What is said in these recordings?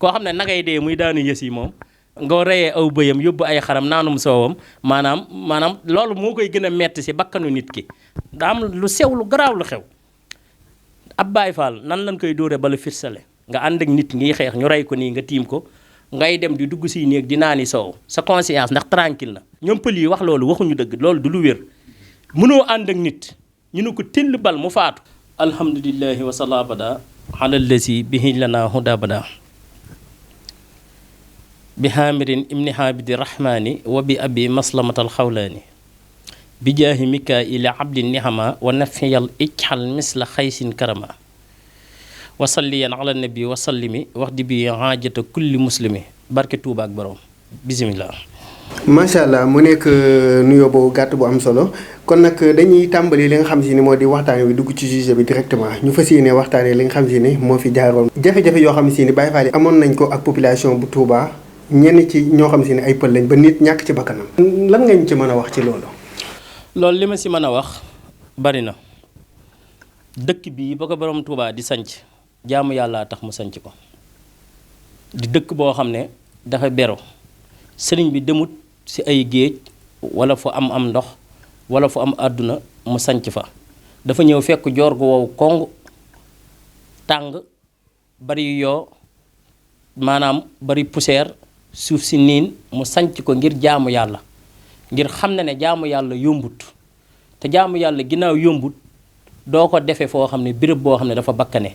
koo xam ne nagay dee muy daanu yës yi moom nga reyee aw bëyam yóbbu ay xaram naanum soowam maanaam loolu moo koy gën a metti si bakkanu nit ki. daa am lu sew lu garaaw lu xew ab Baay Faal nan lañ koy dóore ba lu firsale nga ànd ak nit ngi xeex ñu rey ko nii nga tiim ko ngay dem di dugg si néeg di naani soow sa conscience ndax tranquille na. ñoom pël yi wax loolu waxuñu dëgg loolu du lu wér mënoo ànd ak nit ñu ne ko tëll bal mu faatu. alhamdulillahi wa sala bada ala lasi bihi lana huda bada bi haamirin ibni habidi rahmani wa bi abi maslamatal xawlaani bi jaahi mikaila abdi nihama wa nafiyal ijxal misla xaysin karama wa salliyan ala nabi wa sallimi wax di bi haajata kulli muslimi barke Tuuba ak borom bisimilah. macha allah mu nekk nuyoo boobu gàtt bu am solo kon nag dañuy tàmbali li nga xam si ni moo di waxtaan wi dugg ci sujet bi directement ñu fas yéene waxtaanee li nga xam si ni moo fi jaaroon. jafe-jafe yoo xam si ni Baye Fall yi amoon nañ ko ak population bu Touba ñenn ci ñoo xam si ne ay pël lañ ba nit ñàkk ci bakkanam. lan nga ñu ci mën a wax ci loolu. loolu li ma si mën a wax bari na dëkk bii ba ko borom Touba di sanc jaamu yàlla tax mu sanc ko di dëkk boo xam ne dafa bero sëriñ bi demut ci ay géej wala fu am ndox wala fu am àdduna mu sanc fa dafa ñëw fekk joor gu wow kong tàng bari yoo maanaam bari poussière suuf si niin mu sanc ko ngir jaamu yàlla ngir xam ne jaamu yàlla yombut te jaamu yàlla ginnaaw yombut doo ko defe foo xam ne béréb boo xam ne dafa bakkane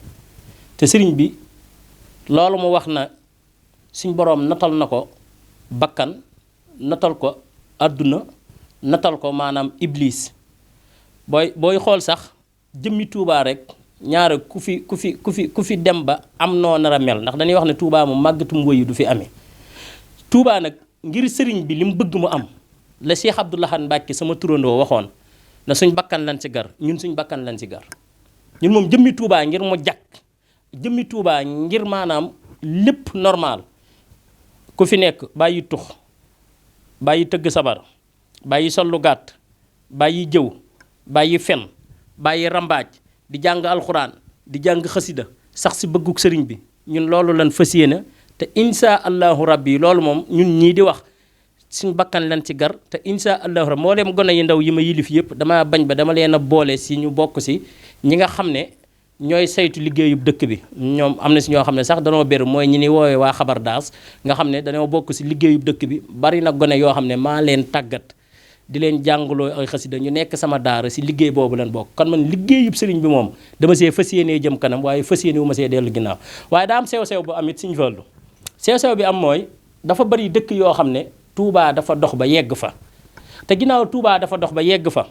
te sëriñ bi loolu mu wax na suñ boroom natal na ko bakkan natal ko àdduna natal ko maanaam iblis booy xool sax jëmmi Touba rek ñaare ku fi dem ba am noo nar a mel ndax dañuy wax ne Touba mu màggatum woyu du fi amee Touba nag ngir sëriñ bi li mu bëgg mu am la Cheikh Abdou Lahad Mbacké sama turandoo waxoon na suñ bakkan lan ci gar ñun suñ bakkan lan ci gar ñun moom jëmmi Touba ngir mu jàkk jëmmi Touba ngir maanaam lépp normal ku fi nekk bàyyi tux bàyyi tëgg sabar bàyyi sol lu gàtt bàyyi jëw bàyyi fen bàyyi rambaaj di jàng alxuraan di jàng xasida sax si bëgguk sëriñ bi ñun loolu lan fas yéene te insha allahu rabbi loolu moom ñun ñii di wax suñ bakkan lan ci gar te insha allahu rabbi moo leen gone yi ndaw yi ma yilif yëpp dama bañ ba dama leen a boole si ñu bokk si ñi nga xam ne ñooy saytu liggéeyub dëkk bi ñoom am na si ñoo xam ne sax danoo bér mooy ñi ni woowee waa xabar daas nga xam ne dañoo bokk si liggéeyub dëkk bi bari na gone yoo xam ne maa leen tàggat di leen jàngaloo ay xasida ñu nekk sama daara si liggéey boobu leen bokk kon man liggéeyub sëriñ bi moom dama see fas yéenee jëm kanam waaye fas yéene wu ma see dellu ginnaaw waaye daa am sew-sew bu am it suñu fallu sew-sew bi am mooy dafa bari dëkk yoo xam ne Touba dafa dox ba yegg fa te ginnaaw Touba dafa dox ba yegg fa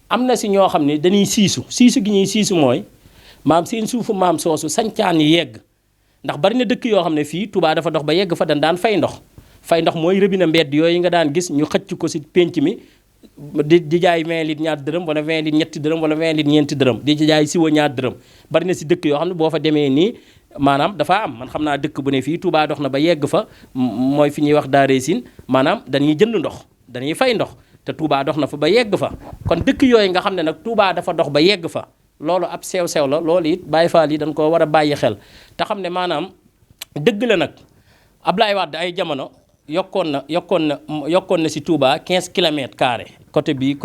am na si ñoo xam ne dañuy siisu gi ñuy siisu mooy maam seen suufu maam soosu sancaan yi yegg ndax bari na dëkk yoo xam ne fii Touba dafa dox ba yegg fa dañ daan fay ndox mooy rëbina mbedd yooyu nga daan gis ñu xëcc ko si pénc mi di jaay 20 litres ñaar dërëm wala 20 litres ñetti dërëm wala 20 litres ñeenti dërëm di jaay siwa ñaar dërëm bari na si dëkk yoo xam ne boo fa demee nii maanaam dafa am man xam naa dëkk bu ne fii Touba dox na ba yegg fa mooy fi ñuy wax Daaree Siin maanaam dañuy jënd ndox dañuy fay ndox te Touba dox na fa ba yegg fa kon dëkk yooyu nga xam ne nag Touba dafa dox ba yegg fa loolu ab sew-sew la loolu it Baye Fall yi dañ koo war a bàyyi xel te xam ne maanaam dëgg la nag Ablaye Wade ay jamono yokkoon na si Touba 15 kilomètres carrés côté bii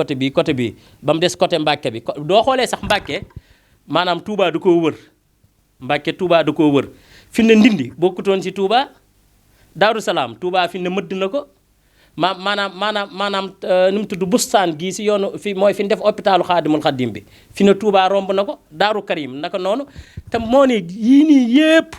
ba mu des côté Mbàkke bi doo xoolee sax Mbàkke maanaam Touba du koo wër fi ne Ndindi bokkutoon si Touba Daaru Salaam Touba fi ne mëdd na ko maanaam nu mu tudd bustaan gii si yoonu fi mooy fi ñu def hôpitalu Xaadimul Xaadim bi fi ne Touba romb na ko Daaru Karim naka noonu te moo ne yii nii yépp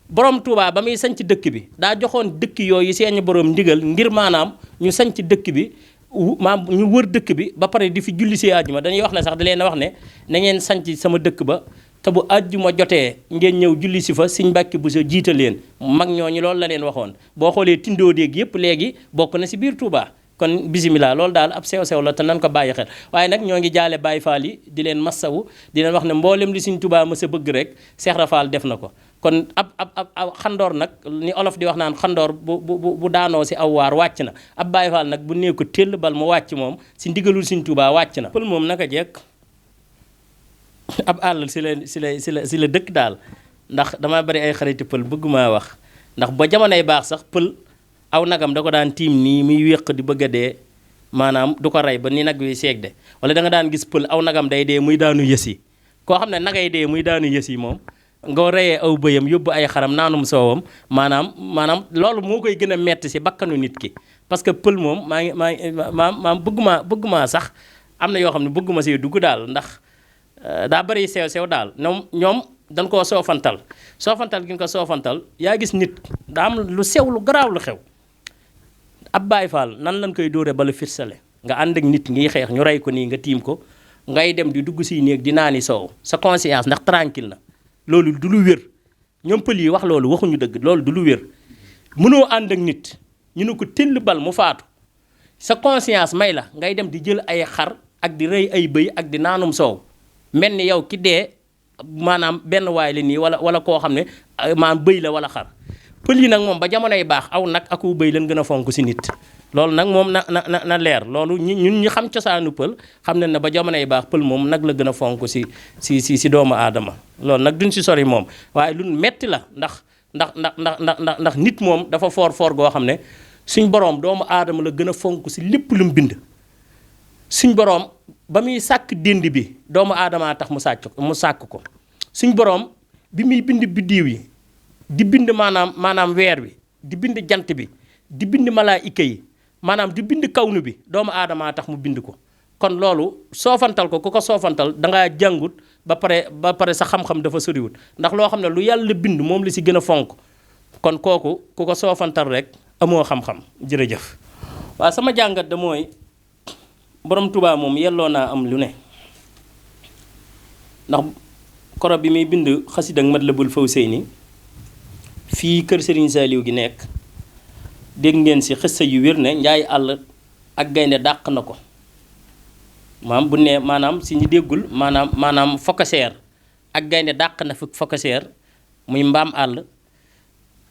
borom Touba ba muy sanc dëkk bi daa joxoon dëkk yooyu seen borom ndigal ngir maanaam ñu sanc dëkk bi ñu wër dëkk bi ba pare di fi julli si àjjuma dañuy wax ne sax da leen a wax ne na ngeen sanc sama dëkk ba te bu àjjuma jotee ngeen ñëw julli si fa Sëñ Mbàkke bu sa jiita leen mag ñooñu loolu la leen waxoon boo xoolee tindoo déeg yëpp léegi bokk na si biir Touba kon bisimilah loolu daal ab sew-sew la te nan ko bàyyi xel waaye nag ñoo ngi jaale Baye Fall yi di leen massawu di leen wax ne mboolem li Sëñ Touba ma sa bëgg rek Seex Ibra Faal def na ko kon ab xandoor nag ni olof di wax naan xandoor bu daanoo si aw waar wàcc na ab Baye Fall nag bu nee ko téll bal mu wàcc moom si ndigalul Sëñ Touba wàcc na pël moom naka jekk ab àll si la dëkk daal ndax dama bari ay xariti pël bëgg maa wax ndax ba jamonoy baax sax pël aw nagam da ko daan tiim nii muy wéq di bëgg a dee maanaam du ko rey ba ni nag wi seeg de wala da nga daan gis pël aw nagam day dee muy daanu yës yi koo xam ne nagay dee muy daanu yës yi moom nga reyee aw bëyam yóbbu ay xaram naanum soowam maanaam loolu moo koy gën a metti si bakkanu nit ki parce que pël moom maa bëgguma sax am na yoo xam ne bëgguma see dugg daal ndax daa bëri sew daal ñoom dañ koo soofantal gi nga ko soofantal yaa gis nit daa am lu sew lu garaaw lu xew ab Baay Faal nan lañ koy dóore bala firsale nga ànd ak nit ngiy xeex ñu rey ko nii nga tiim ko ngay dem di dugg si néeg di naani soow sa conscience ndax tranquille na loolu du lu wér ñoom pël yi wax loolu waxuñu dëgg loolu du lu wér mënoo ànd ak nit ñu ne ko tëll bal mu faatu sa conscience may la ngay dem di jël ay xar ak di rey ay bëy ak di naanum soow mel ni yow ki dee maanaam benn waay la nii wala koo xam ne maanaam bëy la wala xar pël yi nag moom ba jamonoy baax aw nag aku bëy leen gën a fonk si nit loolu nag moom na leer loolu ñun ñi xam cosaanu pël xam ne ba jamonoy baax pël moom nag la gën a fonk si doomu aadama loolu nag duñ si sori moom waaye lu metti la ndax nit moom dafa foor goo xam ne suñ boroom doomu aadama la gën a fonk si lépp lu mu bind suñ boroom ba muy sàkk dénd bi doomu aadamaa tax mu sàkk ko suñ boroom bi muy bind biddiw yi di bind maanaam weer wi di bind jant bi di bind malaayika yi maanaam di bind kawnu bi doomu aadamaa tax mu bind ko kon loolu soofantal ko ku ko soofantal dangaa jàngut ba pare sa xam-xam dafa soriwut ndax loo xam ne lu yàlla bind moom la si gën a fonk kon kooku ku ko soofantal rek amoo xam-xam jërëjëf. waaw sama jàngat da mooy borom Tuubaa moom yelloo naa am lu ne ndax koro bi muy bind xasida ak Matlabul Fawzayni fii kër Serigne Saliou gi nekk dégg ngeen si xëssa yu wér ne njaay àll ak gaynde dàq na ko bu ne maanaam si ñu déggul maanaam fokaseer ak gaynde dàq na fi fokaseer muy mbaam àll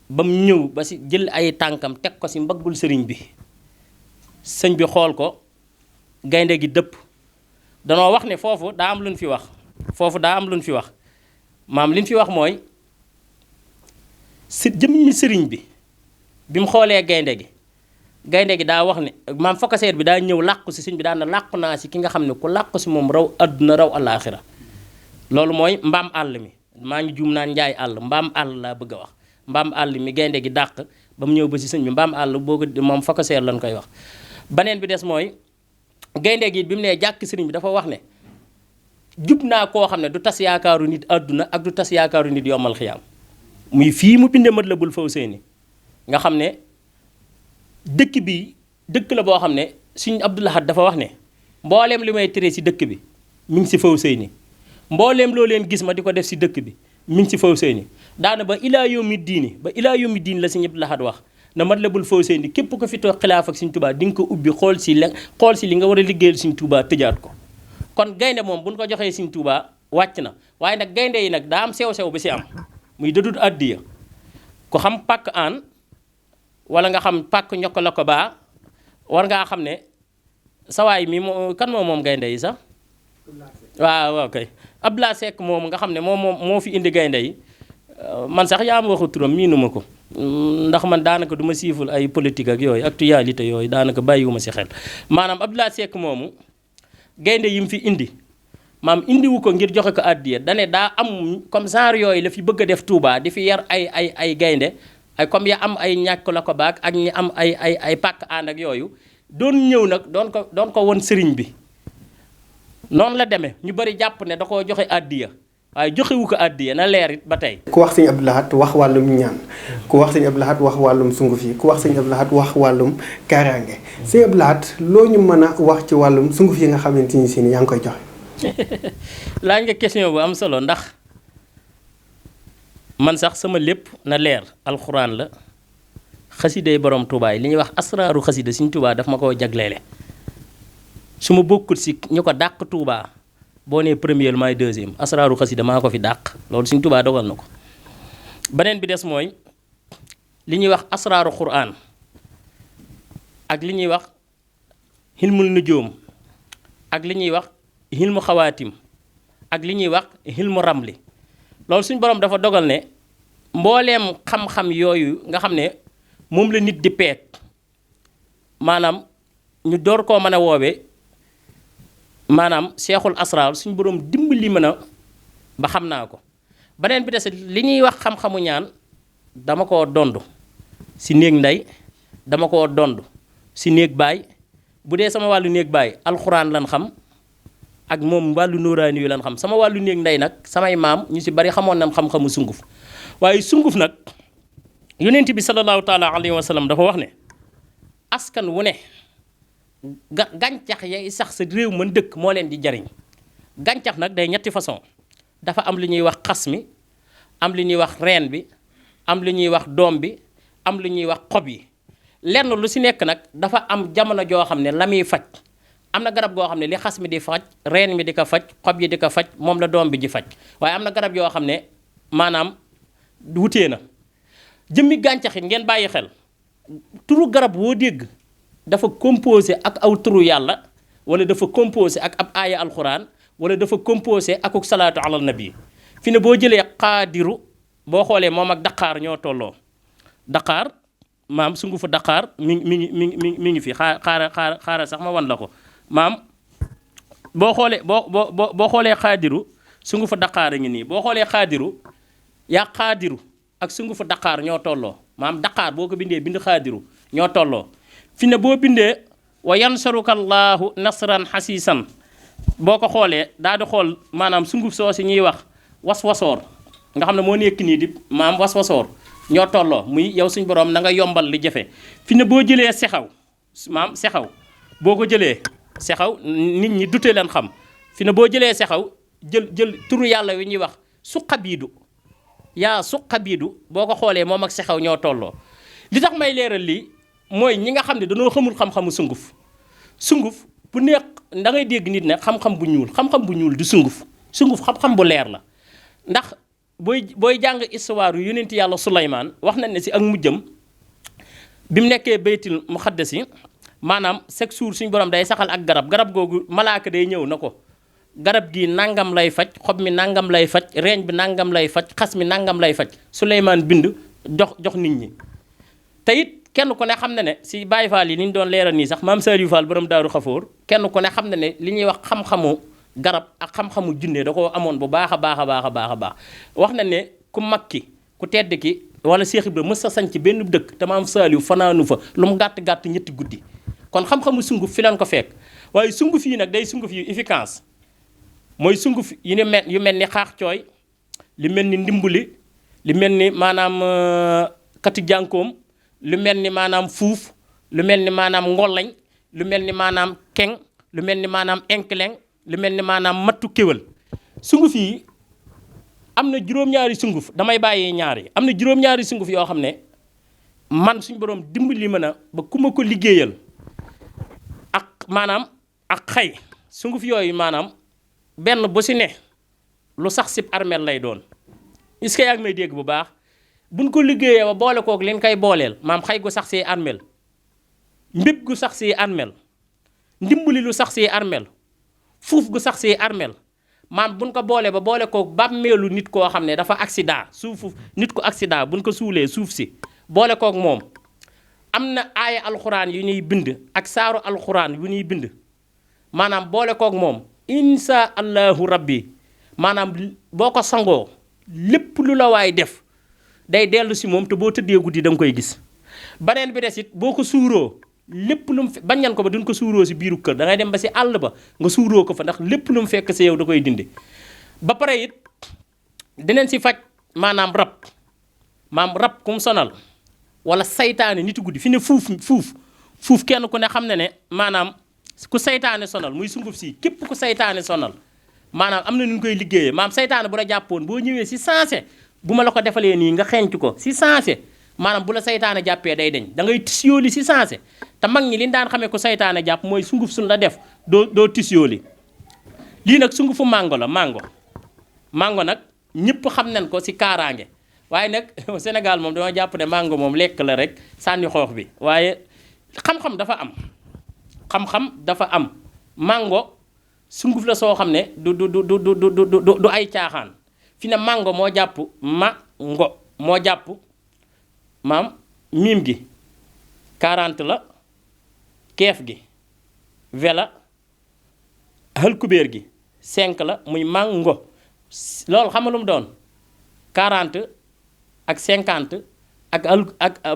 ba mu ñëw ba si jël ay tànkam teg ko si mbaggul sëriñ bi sëñ bi xool ko gaynde gi dëpp danoo wax ne foofu daa am lu ñu fi wax li ñu fi wax mooy si jëmmi sëriñ bi mu xoolee gaynde gi daa wax ne fokaseer bi daa ñëw làqu si sëñ bi daa na làqu naa si ki nga xam ne ku làqu si moom raw àdduna raw alaaxira loolu mooy mbaam àll mi maa ngi juum naan njaay àll mbaam àll laa bëgg a wax mbaam àll mi gaynde gi dàq ba mu ñëw ba si sëñ bi mbaam àll boo ko moom fokaseer lañ koy wax beneen bi des mooy gaynde gi bi mu nee jàkk sëriñ bi dafa wax ne jub naa koo xam ne du tas yaakaaru nit àdduna ak du tas yaakaaru nit yomal xiyaam muy fii mu binde Matlabul Fawzayni nga xam ne dëkk la boo xam ne Sëriñ Abdou Lahad dafa wax ne mbooleem li may tere si dëkk bi mi ngi si Fawzayni mbooleem loo leen gis ma di ko def si dëkk bi mi ngi si Fawzayni daana ba ilaa yawmi diini la Sëriñ Abdou Lahad wax na Matlabul Fawzayni képp ko fi toog xilaaf ak Sëriñ Tuubaa di nga ko ubbi xool si li nga war a liggéeyal Sëriñ Tuubaa tëjaat ko kon gaynde moom buñ ko joxee Sëriñ Tuubaa wàcc na waaye nag gaynde yi nag daa am sew-sew bi si am muy dëdut àddiya ku xam pàkk aan wala nga xam pàkk ñokk la ko baa war ngaa xam ne sawaay mi kan moom gaynde yi sax waaw kay Abdoulaye Seck moom nga xam ne moo fi indi gaynde yi man sax yaa ma waxu turam miinuma ko ndax man daanaka du ma siiful ay politique ak yooyu actualité yooyu daanaka bàyyiwuma si xel maanaam Abdoulaye Seck moomu gaynde yi mu fi indi indiwu ko ngir joxe ko àddiya dane daa am comme genre yooyu la fi bëgg a def Touba di fi yar ay gaynde ay comme ya am ay ñàkk la ko baag ak ñi am ay pàkk ànd ak yooyu doon ñëw nag doon ko won sëriñ bi noonu la demee ñu bari jàpp ne da koo joxe àddiya waaye joxewu ko àddiya na leer it ba tey. ku wax Sëriñ Abdou Lahad wax wàllum ñaan ku wax Sëriñ Abdou Lahad wax wàllum sunguf yi ku wax Sëriñ Abdou Lahad wax wàllum kaaraange Sëriñ Abdou Lahad loo ñu mën a wax ci wàllum sunguf yi nga xamante ni si ni yaa ngi koy joxe. laaj nga question bu am solo ndax man sax sama lépp na leer alxuraan la xasiday borom Tuubaa yi li ñuy wax asraaru xasida Sëriñ Tuubaa daf ma ko jagleele su ma bokkul si ñu ko dàq Tuubaa boo nee premier maay deuxième asraaru xasida maa ko fi dàq loolu Sëriñ Tuubaa dogal na ko beneen bi des mooy li ñuy wax asraaru quraan ak li ñuy wax xilmul nujoom ak li ñuy wax xilmu xawaatim ak li ñuy wax xilmu ramli loolu suñ borom dafa dogal ne mbooleem xam-xam yooyu nga xam ne moom la nit di peek maanaam ñu door koo mën a woowee maanaam seexul asraar suñu boroom dimbali mën a ba xam naa ko. beneen bi des li ñuy wax xam-xamu ñaan dama koo dond si néeg ndey dama koo dond si néeg baay bu dee sama wàllu néeg baay alxuraan lan xam ak moom wàllu nóoraani yu lan xam. sama wàllu néeg ndey nag samay maam ñu si bari xamoon nañ xam-xamu sunguf waaye sunguf nag yonent bi sallallahu taala alayhi wa sallam dafa wax ne askan wu ne gàncax yay sax sa réew mën dëkk moo leen di jariñ. gàncax nag day ñetti façon dafa am li ñuy wax xas mi am li ñuy wax reen bi am li ñuy wax doom bi am li ñuy wax xob yi. lenn lu si nekk nag dafa am jamono joo xam ne la muy faj am na garab goo xam ne li xas mi di faj reen mi di ko faj xob yi di ko faj moom la doom bi di faj waaye am na garab yoo xam ne maanaam wutee na. jëmmi gàncax it ngeen bàyyi xel turu garab woo dégg dafa composé ak aw turu yàlla wala dafa composé ak ab aaya alxuraan wala dafa composé akuk salaatu alal nabi. fi ne boo jëlee xaadiru boo xoolee moom ak daqaar ñoo tolloo. daqaar maam sungufu daqaar mi ngi fi xaara sax ma wan la ko maam boo xoolee xaadiru sungufu daqaar a ngi nii boo xoolee xaadiru yaa xaadiru ak sungufu daqaar ñoo tolloo maam daqaar boo ko bindee bind xaadiru ñoo tolloo. fi ne boo bindee wa yansaruka allahu nasran xasiisan boo ko xoolee daal di xool maanaam sunguf soo si ñuy wax waswasoor nga xam ne moo nekk nii di maam waswasoor ñoo tolloo muy yow suñ borom na nga yombal li jafe. fi ne boo jëlee sexaw maam sexaw boo ko jëlee sexaw nit ñi dute leen xam fi ne boo jëlee sexaw jël turu yàlla wi ñuy wax suqabiidu yaa suqabiidu boo ko xoolee moom ak sexaw ñoo tolloo. li tax may leeral lii mooy ñi nga xam ne dañoo xamul xam-xamu sunguf bu nekk da ngay dégg nit ne xam-xam bu ñuul du sunguf xam-xam bu leer la. ndax booy jàng histoire yu yonent yàlla Suleymaan wax nañ ne si ak mujjam bi mu nekkee baytil muqaddas yi maanaam chaque jour suñu borom day saxal ak garab googu malaaka day ñëw na ko garab gi nangam lay faj xob mi nangam lay faj reeñ bi nangam lay faj xas mi nangam lay faj Suleymaan bind jox nit ñi. te it kenn ku ne xam na ne si Baye Fall yi ni ñu doon leeral nii sax maam Saliou Fall borom Daaru Xafoor kenn ku ne xam na ne li ñuy wax xam-xamu garab ak xam-xamu junne da koo amoon bu baax a baax wax na ne ku mag ki ku tedd ki wala Cheikh Ibra mës sa sañ ci benn dëkk te maam Saliou fanaanu fa lu mu gàtt ñetti guddi kon xam-xamu sunguf fi leen ko fekk. waaye sunguf yi nag day sunguf yu efficace mooy sunguf yu mel ni xaax cooy li mel ni ndimbali li mel ni maanaam kati jànkoom lu mel ni maanaam fuuf lu mel ni maanaam ngolañ lu mel ni maanaam keng lu mel ni maanaam enkleng lu mel ni maanaam mattu kéwal. sunguf yi am na juróom-ñaari sunguf damay bàyyi ñaari am na juróom-ñaari sunguf yoo xam ne man suñu borom dimbali mën a ba ku ma ko liggéeyal ak maanaam ak xay sunguf yooyu maanaam benn bu si ne lu sax sib armeel lay doon. est-ce que yaa ngi may dégg bu baax buñ ko liggéeyee ba boole kook leen koy booleel maam xay gu sax si armeel mbéb gu sax si armeel ndimbali lu sax si armeel fuuf gu sax si armeel maam buñ ko boolee ba boole kook bàmmeelu nit koo xam ne dafa accident suufu nit ko accident buñ ko suulee suuf si boole kook moom am na aaya alxuraan yu ñuy bind ak saaru alxuraan yu ñuy bind maanaam boole kook moom insha allahu rabbi maanaam boo ko sangoo lépp lu la waay def day dellu si moom te boo tëddee guddi da nga koy gis. beneen bi des it boo ko suuroo lépp lu mu bañan ko ba duñ ko suuroo si biiru kër da ngay dem ba si àll ba nga suuroo ko fa ndax lépp lu mu fekk si yow da koy dindi. ba pare it dinañ si faj maanaam rab ku mu sonal wala saytaane nitu guddi fi ne fuuf kenn ku ne xam ne maanaam ku saytaane sonal muy sunguf si képp ku saytaane sonal maanaam am na nu ñu koy liggéeyee maam saytaane bu la jàppoon boo ñëwee si sensé bu ma la ko defalee nii nga xeeñtu ko si sensé maanaam bu la saytaane jàppee day deñ da ngay tisyooli si sensé te mag ñi li ñu daan xamee ko saytaane jàpp mooy sunguf suñ la def doo tisyooli. lii nag sungufu mango la mango nag ñëpp xam nañ ko si kaaraange waaye nag Sénégal moom dama jàpp ne mango moom lekk la rek sànni xoox bi waaye xam-xam dafa am mango sunguf la soo xam ne du ay caaxaan fi ne mango moo jàpp moo jàpp maam miim gi 40 la keef gi 20 la hal kubéer gi 5 la muy mango loolu xam nga lu mu doon 40 ak 50 ak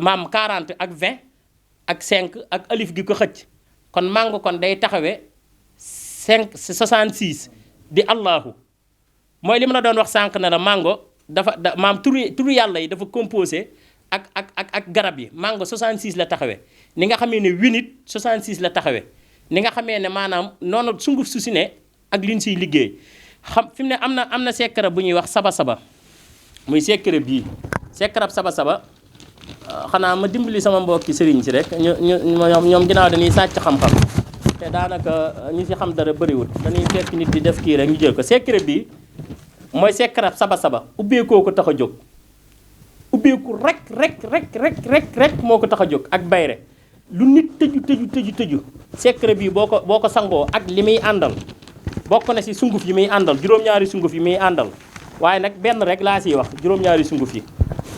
maam 40 ak 20 ak 5 ak alif gi ko xëcc kon mango kon day taxawee 66 di allahu mooy li ma la doon wax sànq ne la mango maam turu yàlla yi dafa composé ak garab yi mango 66 la taxawee ni nga xamee ne winit 66 la taxawee ni nga xamee ne maanaam noonu sunguf su si ne ak liñ siy liggéey xam fi mu ne am na secret bu ñuy wax saba muy secret bii secret saba xanaa ma dimbali sama mbokki sëriñ si rek ñoom ginnaaw dañuy sàcc xam-xam te daanaka ñi si xam dara bëriwul dañuy fekk nit di def kii rek ñu jël ko secret bii mooy secret saba ubbeekoo ko tax a jóg ubbeeku rek moo ko tax a jóg ak bayre lu nit tëju secret bii boo ko sangoo ak li muy àndal bokk na si sunguf yi muy àndal juróom-ñaari sunguf yi muy àndal waaye nag benn rek laa siy wax juróom-ñaari sunguf yi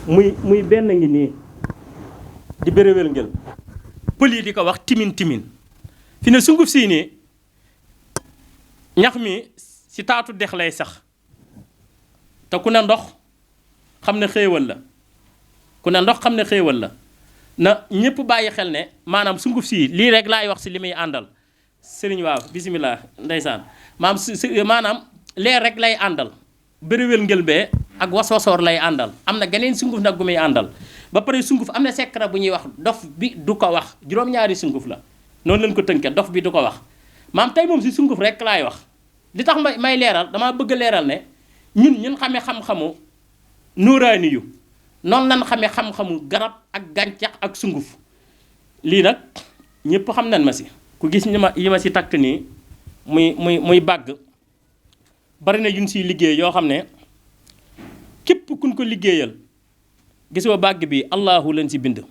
muy benn ngi nii di béréwél ngel pël yi di ko wax timin fi ne sunguf sii nii ñax mi si taatu dex lay sax te ku ne ndox xam ne xéewal la na ñëpp bàyyi xel ne maanaam sunguf sii lii rek laay wax si li muy àndal sëriñ waaw bisimilah ndeysaan maanaam leer rek lay àndal béréwél ngel bee ak waswasoor lay àndal am na geneen sunguf nag gu muy àndal ba pare sunguf am na secret bu ñuy wax dof bi du ko wax juróom-ñaari sunguf la noonu lañ ko tënkee dof bi du ko wax maam tey moom si sunguf rek laay wax li tax may leeral damaa bëgg a leeral ne ñun xamee xam-xamu nóoraani yu noonu lañ xamee xam-xamu garab ak gàncax ak sunguf lii nag ñëpp xam nañ ma si ku gis yi ma si takk nii muy bàgg bari na yuñ siy liggéey yoo xam ne képp kuñ ko liggéeyal gisoo bàgg bi allahu lañ si bind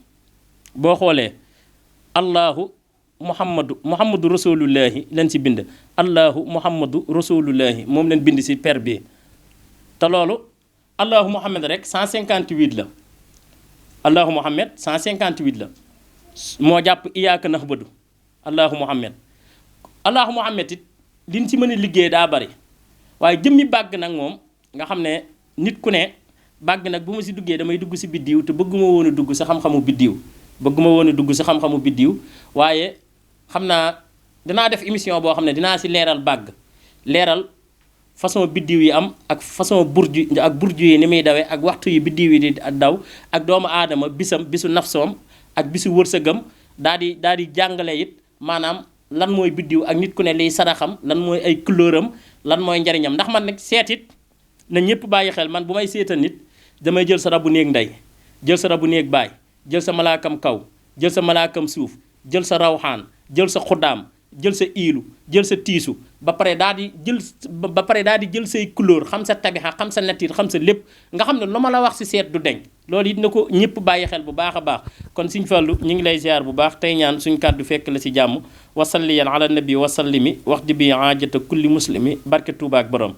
boo xoolee allahu muhammadu rasulullahi lañ si bind allahu muhammadu rasulullahi moom lañ bind si per bi te loolu allahu muhammad rek 158 la allahu muhammad 158 la moo jàpp iyaaka naxbadu allahu muhammad it liñ si mën a liggéey daa bari waaye jëmmi bàgg nag moom nga xam ne nit ku ne bàgg nag bu ma si duggee damay dugg si biddiw te bëgguma woon a dugg si xam-xamu biddiw waaye xam naa dinaa def émission boo xam ne dinaa si leeral bàgg leeral façon biddiw yi am ak façon burju yi ni muy dawee ak waxtu yi biddiw yi di daw ak doomu aadama bisu nafsoom ak bisu wërsëgam daal di jàngale it maanaam lan mooy biddiw ak nit ku ne liy saraxam lan mooy ay couleuram lan mooy njariñam ndax man nag seetit na ñëpp bàyyi xel man bu may seetal nit damay jël sa rabu néeg ndey jël sa rabu néeg baay jël sa malaakam kaw jël sa malaakam suuf jël sa rawxaan jël sa xuddaam jël sa iilu jël sa tiisu ba pare daal di jël say couleur xam sa tabixa xam sa nature xam sa lépp nga xam ne lu ma la wax si seet du deñ loolu it na ko ñëpp bàyyi xel bu baax a baax kon Sëñ Fallu ñu ngi lay ziar bu baax tey ñaan suñ kàddu fekk la si jàmm wasalliyan ala nabi wasallimi wax di bi ajata kulli muslimi barke Tuuba ak borom